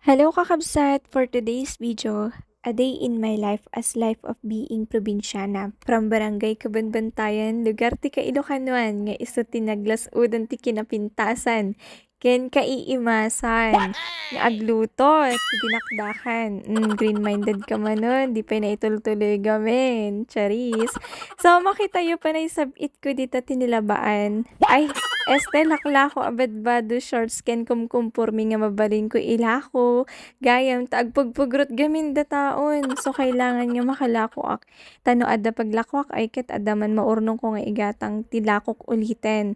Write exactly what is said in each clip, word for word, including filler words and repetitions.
Hello, kakabsat! For today's video, a day in my life as life of being probinsyana. From Barangay Kabanbantayan, lugar ti Kailocanoan, nga isu ti naglas-udan ti kinapintasan ken kaiimasan nga agluto ti dinakdakan. Mm, green-minded ka manen, di pay naitultuloy gamin. Charis. So, makitayo pay naisab-it ko dita ti nilabaan. Ay, este, laklako a badbado, shorts ken kumkumpormi nga mabalinko ilako. Gayam ta agpugpugrot gamin dataon. So, kailangan nga makalakoak. Ta no adda paglakoak, ay ket adda man maurnongko nga igatang ti lakok uliten.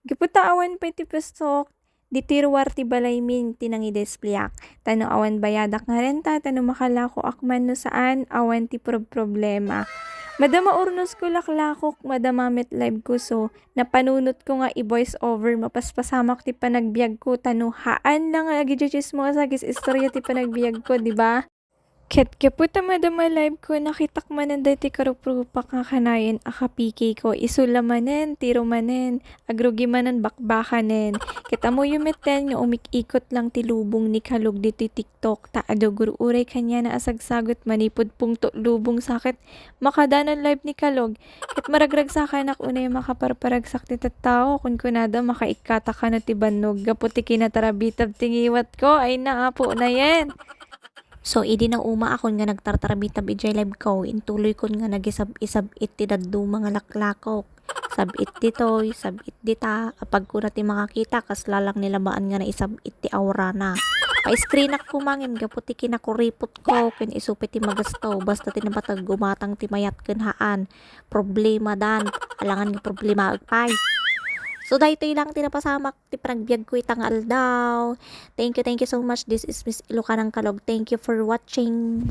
Gapu ta awan pay ti pestoko, ditoy ruar ti balaymi ti nangidispleak. Ta no awan bayadak nga renta, ta no makalakoak man no saan, awan ti prob-problema. Madama urnosko laklakok, madama met live ko, so napanunotko nga i-voice over, mapaspasamak ti panagbiagko, ta no haan lang nga agidischismosa, agis-istorya ti panagbiagko, di ba? Ket gapu ta madama live ko, nakitak manen daytoy karuprupak nga kanayon a kapikiko. Isu la manen, tiro manen, agrugi manen, bakbakanen. Ket ammoyo metten nga umik-ikot lang ti lubong ni Kalog ditoy TikTok, ta adu gur-uray kaniana a sagsagut manipud pungto lubong sa ket makadanan live ni Kalog. Ket maragragsakanak unay makaparparagsak ti tattao, kunkunada makaikkatak kano ti bannog gapu ti kinatarabitab ti ngiwatko. Ay na, apo na yan! So, idi naumaakon nga nagtartarabitab idiay live ko, intuloykon nga nagisab-isab-it ti dadduma nga laklakok. Sab-it ditoy, sab-it dita, apagkuna ti makakita, kasla lang ni labaan nga naisab-it ti aurana. Pa-screenak koma ngem gapu ti kinakuripotko, ken isu pay ti magasto, basta ti napateg gumatang ti mayat ken haan. Problemadan, alangan nga problemaek pay. So, daytoy lang ti napasamak ti panagbiagko ita nga aldaw. Thank you, thank you so much. This is Miss Ilocanang Kalog. Thank you for watching.